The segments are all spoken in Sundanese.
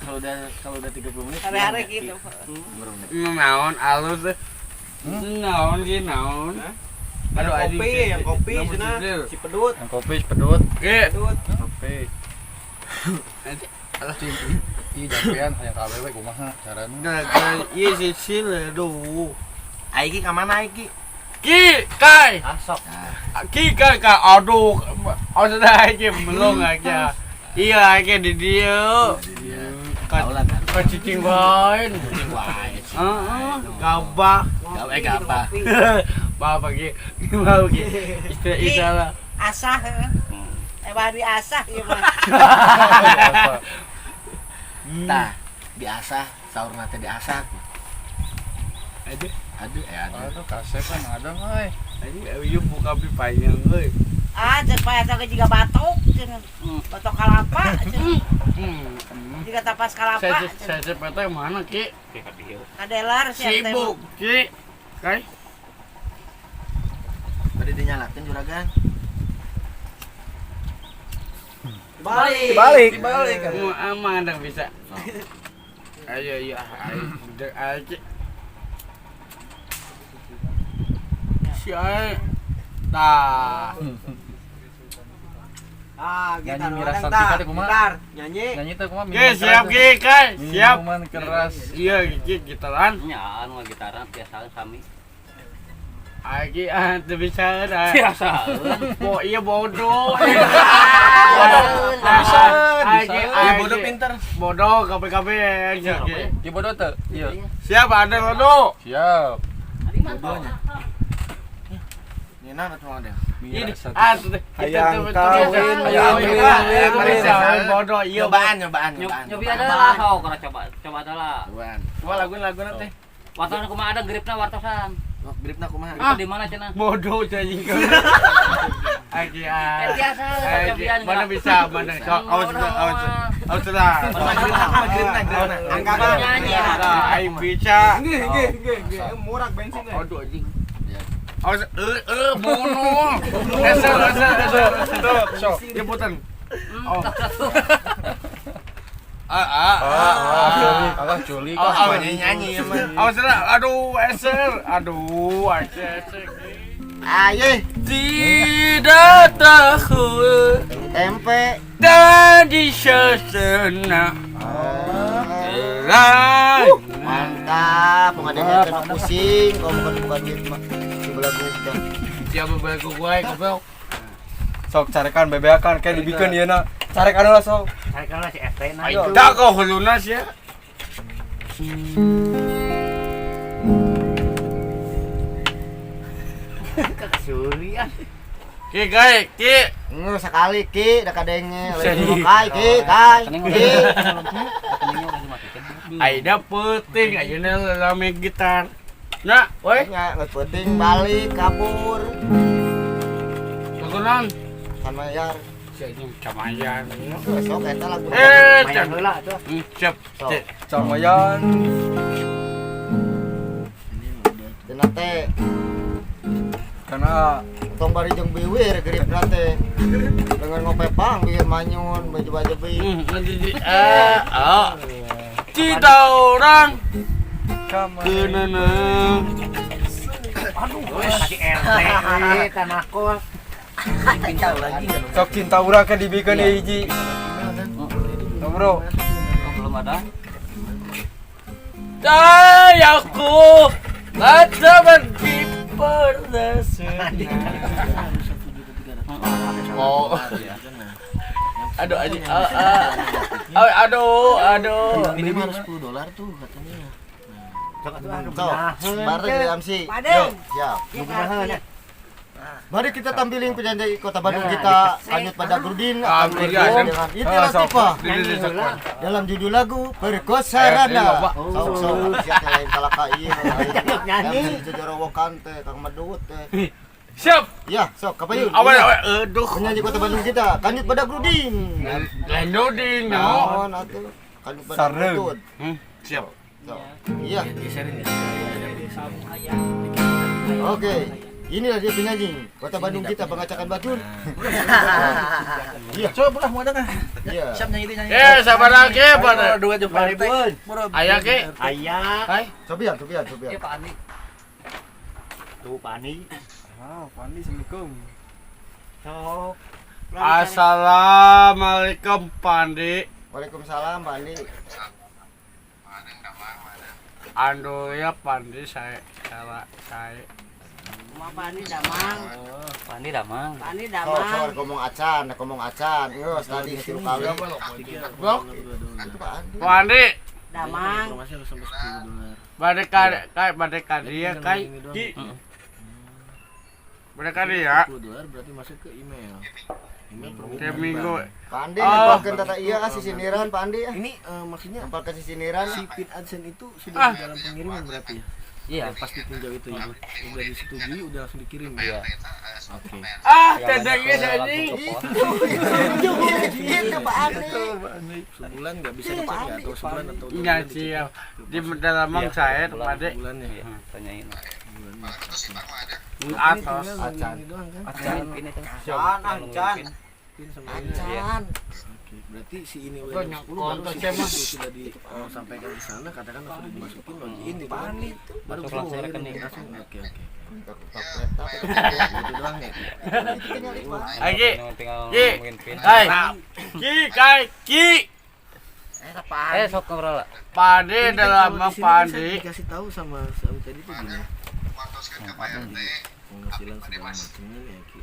Kalau udah 30 menit. Hari-hari gitu. Naon alus teh. Naon ki naon. Aduh, kopi, yang kopi cenah. Si pedut. Yang kopi pedut. Ki. Pedut. Kopi. Alah. Ih, jampean hayang ka awewe kumaha carana? Iya sisil aduh. Aiki ka mana Aiki? Ki, kai. Ah, sok. Ki kai kai aduh. Oh sudah iki belum aja. Iya iki di dia. Tahu lah kan. Ka cicing wae. Cicing wae. Heeh, gabah. Gabah gabah. Bapak ki. Gimana ki? Istilah istilah. Asah heeh. Eh bari asah ieu mah. Tah, diasah, saurna teh diasah. Aduh, Aduh, eh aduh. Aduh, kasep kan ada euy. aduh, ieu buka pipanya euy. Ah, ceuk pae eta ge jiga batok cenah. Batok kalapa cenah. Jiga tapas kalapa. Saya saya saya mana ki? Kadelar si ente mah. Sibuk ki. Kai. Tadi dinyalakan juragan. Balik. Balik, balik. Mau aman dah bisa. Ayo ya, ayo udah aja. Si ay. Tah. Ah, gitar. Nyanyi Orang Mira tah. Santika teh kumaha? Gitar, nyanyi. Nyanyi teh kumaha? Ki siap ki kai, siap. Minuman keras. Iya ki gitaran. Nya anu gitaran biasa sami. Aki ah teu bisa dah. Biasa. Bo iya bodoh. Bisa, Aki bisa. Ya bodoh pinter. Bodoh KPKB ya, Ki. Ki bodoh teu? Iya. Siap ada bodoh. Siap. Bodohnya. Ini nama tuh ada. Ini Mira Santika. ah tuh. Hayang kawin, hayang win, win, win, bodoh iya Nyobaan, nyobaan, nyobaan. Nyobi ada lah, oh, kalau coba coba ada lah. Nyobaan. Coba lagu teh. Wartosan kumaha ada gripna wartosan. Oh, gripna kumaha? Gripna di mana cenah? Bodoh jadi Aki ah. Eh, biasa, Aki, cobian, mana gerak. bisa, mana so, awas sudah, awas. Awas sudah. Gripna kumaha gripna, gripna. Angka bang. Nyanyi. Nah, aing bisa. Nggih, nggih, nggih, nggih. Murah bensin teh. Aduh anjing. Awas mono. Esel, esel, esel. Sok. Jemputan. Oh. Ah, ah, Ah, ah. ah, culik. Alah culik. Ah, ah, Nyanyi nyanyi ya mah. Awas sudah, aduh, esel. Aduh, esel. Esel. Ayo, Tidak tahu tempe. tadi sesena. Mantap, pengadanya kena pusing, kalau bukan bukan duit mah. Sebelah gua. Siapa balik ke gue, goblok. Sok carekan bebeakan kayak dibikeun ieu na. Carekan lah sok. Carikan lah si FT na. Tak kau lunas ya. Suri ah. Ki, kai, ki. Nggak sekali ki, dah kadenge. Lagi kai ki, kai. Ki. Keningnya udah dimatikan. Aida penting, ayeuna rame gitar. Nah, woi, Nya nggak penting balik kabur. lagunan. Sama yar. Si anjing camayan. Sok eta lagu. Eh, Main cang. heula tuh. Siap. Sok. Cek. Camayan. Cenah teh Karena tong bari jeung biwir gripna teh. Dengan ngopepang biwir manyun baju-baju bi. Nanti ah, ah. Tidak orang kenana. Aduh, kasih RT eh tanah kol. Sok cinta urang kan dibikeun ieu hiji. Oh, bro. Oh, belum ada. Dayaku tak di Oh. Aduh, aduh, ah, ah. Oh, aduh, aduh. Minimal 10 dolar tuh katanya. Sok, bareng dari MC. Padeng. Siap. Iya, Mari kita tampilin penyanyi Kota Bandung kita Kanyut pada Grudin akan iya, berduet dengan Iti Ah, sok. Latifah Ini, ini, sok. dalam judul lagu Perkosa Rana. Eh, Sok sok siapa lain kalaka ieu. Nyanyi. Jajarawokan teh Kang Medut teh. Siap. Ya, sok kapayun. Awal, awal, aduh. Penyanyi Kota Bandung kita Kanyut pada Grudin. Lain doding, no. Naon atuh? Kanyut pada Sareng. Grudin. Siap. Sok. Iya. Oke. Inilah dia penyanyi Kota Bandung kita pengacakan batur. Iya. Coba lah mau ada kan? Iya. Siap nyanyi nyanyi. Eh, sabar lagi, pada. Dua jam Ayah ke? Ayah. Hai. Sobian, sobian, sobian. Iya, Pak Andi. Tuh, Pak Andi. Ah, Pak Andi, assalamualaikum. Sok. Assalamualaikum, Pak Andi. Waalaikumsalam, Pak Andi. Ando ya Pak Andi saya salah saya. Pak Andi damang. Pak Andi damang. Pak Andi damang. Sok ngomong acan, ngomong acan. Geus tadi tilu kali. Blok. Itu Pak Andi. Pak Andi Damang. bade ka kai bade ka dia kai ki. Bade ka dia. $10 berarti masuk ke email. Tiap minggu. Pak Andi nempelkeun tata iya ka sisiniran Pak Andi. Ini maksudnya nempelkeun sisiniran. Si PIN AdSense itu sudah di dalam pengiriman berarti ya? Iya, pas ditinjau itu ya. Udah disetujui, udah langsung dikirim. Iya. Oke. Ah, tendangnya anjing. Itu Pak Andi. Sebulan nggak bisa dicek ya atau sebulan atau dua Iya bulan sih, di dalam saya Pak Andi. Bulan ya. Tanyain. Atos. Acan. Acan pin itu. Acan, acan. Pin sama ini. Acan. Oke, berarti si ini udah jam 10 baru si itu sudah disampaikan di sana, katakan sudah dimasukin login gitu kan. Baru Masuk langsung rekening. Langsung. Oke, oke. Itu doang ya. Aki. Tinggal Ki. ngomongin pin. Kai. Ki, kai, ki. Eh, sok ngobrol lah. Pak Andi dalam Pak Andi. Dikasih tahu sama sama tadi tuh gini. Penghasilan segala macamnya ya, Ki.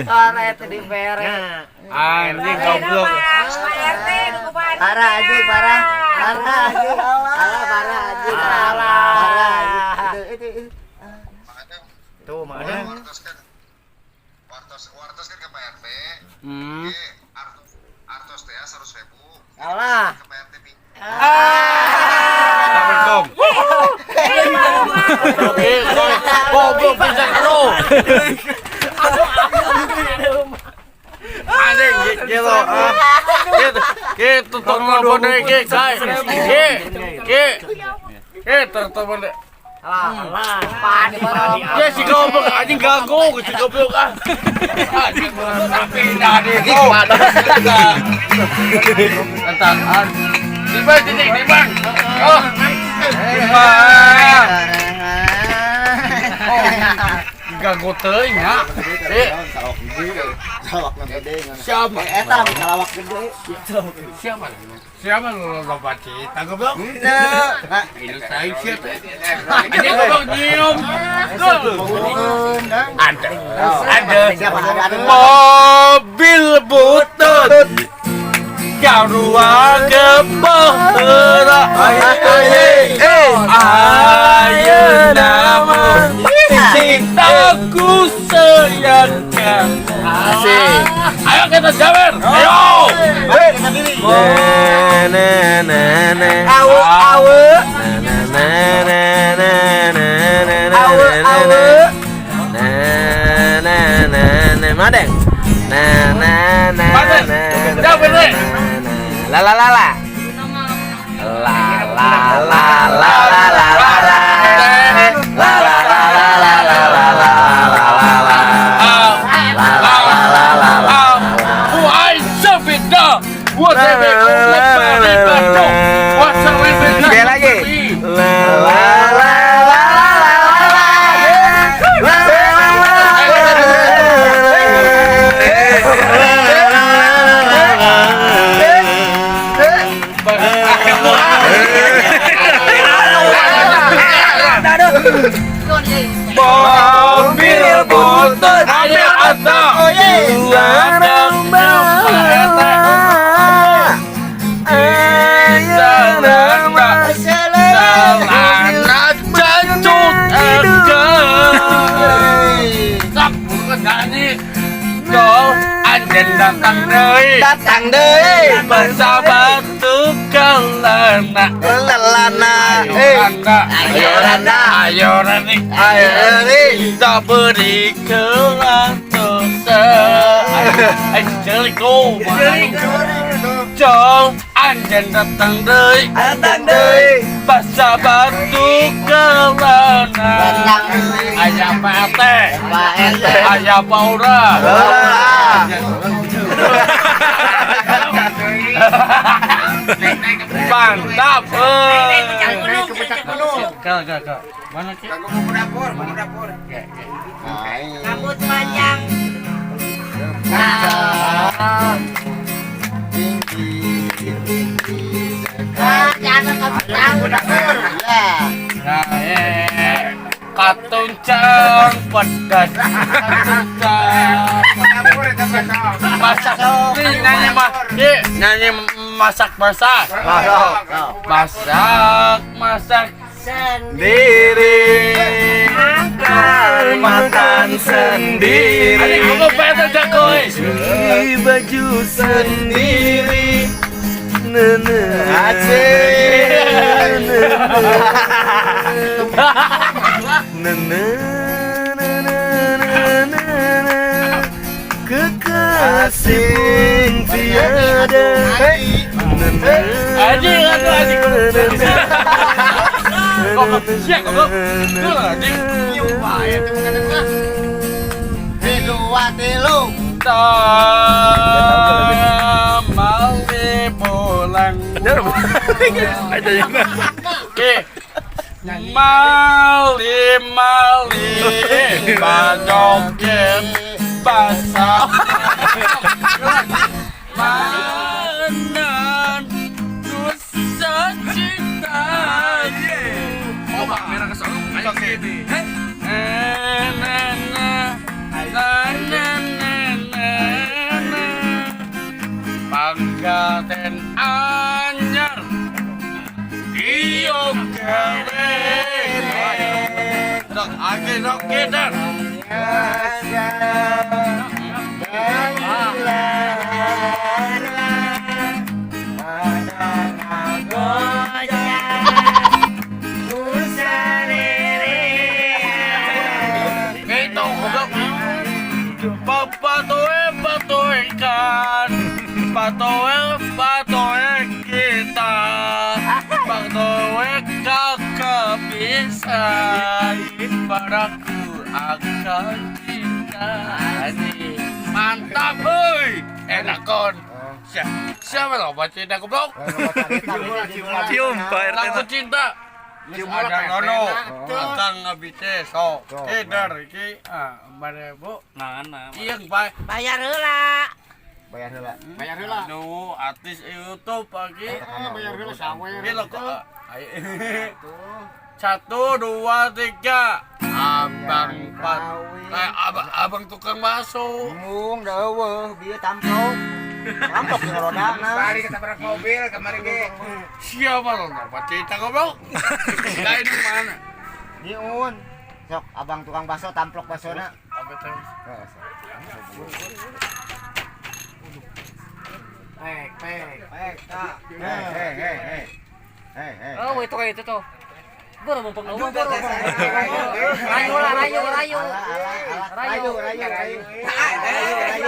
Parah itu dibere. Anjing goblok. Pak RT, nunggu Pak RT. Parah anjing, parah. Parah anjing. Alah parah anjing. Parah anjing. Itu itu. Tuh, mana? Wartos kan ke Pak RT. Hmm. Artos teh 100.000. Alah. Ke Pak RT. Assalamualaikum. Eh, goblok bisa terus. Anjing gitu. Gitu. Gitu tong ngobrol deh ki, kai. Ki. Ki. Ki terteman deh. Alah, Pak Andi. Ya si goblok anjing ganggu, si goblok ah. Anjing tapi dari Entar. Di bang, di bang. Oh. Di bang. Ganggu teuing ya. Eh, Salawak gede. siapa? Eta salawak gede. Siapa? Siapa lu lompat cita goblok? Nah, Ini saya sih. Ini goblok nyium. Ada. Ada. Siapa ada ada. Mobil butut. Karua kepera. Ayo nama cintaku sayangkan. Asik. Ayo kita jalan. Ayo. Na na na. Awe awe. Na na na na na na. Awe awe. Na na na na madeng. Na na na na. La la la la. La la la la la la la. La la la la la la la la la la. La la la la la. Sekali lagi. La la la la la la Mobil butut ayo atau datang deui, Datang deui. bersama tukang lana. Lelana. Ayo Randa, Ayo Randa. Ayo Rani, Ayo Rani. Kita beri kelantusan. Ayo celiko, Jol anjen datang deui. Datang deui. Basa batu kelana. Aya Pak RT. Pak RT. Aya Pak Ura. Mantap. Naik gunung, puncak gunung. Kal kal kal. Mana ki? Dapur. Rambut panjang. Nah, katuncang pedas. Katuncang. Masak. Nih, nyanyi mah. Nih, nyanyi masak-masak. Masak-masak Sendiri. Makan sendiri. Adik gua pengen jago. Cuci baju sendiri. Nene. Nene. Nene. Kekasih tiada. Nene. Anjing, aduh anjing. Goblok, siap goblok. Tuh anjing. Dua telu. Mali pulang. Oke. Mali mali bajoget basah. Manan nusa cinta. Oh, merah kesana. Oke. Na na na na na na. Panggaten anyar iyo gawe. Dok, age dok kedar. Itu goblok. Patoe patoe ikan, patoe patoe kita, patoe kakak bisa, padaku akan cinta. Mantap, hoi, enak kon. Siapa lo baca cinta goblok? Cium Pak RT. Lagu cinta. Ada nono, akang ngabite so. Kedar iki ah bare bu. Nah, nah. Iya, Pak. Bayar heula. Bayar heula. Bayar heula. Aduh, artis YouTube pagi. Bayar heula sawer. Ini loh kok. 1, 2, 3. Abang Pak. Abang tukang bakso. Mung deueuh bieu tamplok. Tamplok jeung rodana. Bari ketabrak mobil kemarin ge. Siapa lo dapat cerita goblok? Lain mana? Niun. Sok abang tukang bakso tamplok baksona. Apa terus? Pek, pek, pek. Hei hei hei. Hei hei. Oh, itu kayak itu tuh. Baru mumpung ngomong. Rayu lah, rayu, rayu. Rayu rayu rayu. Rayu rayu.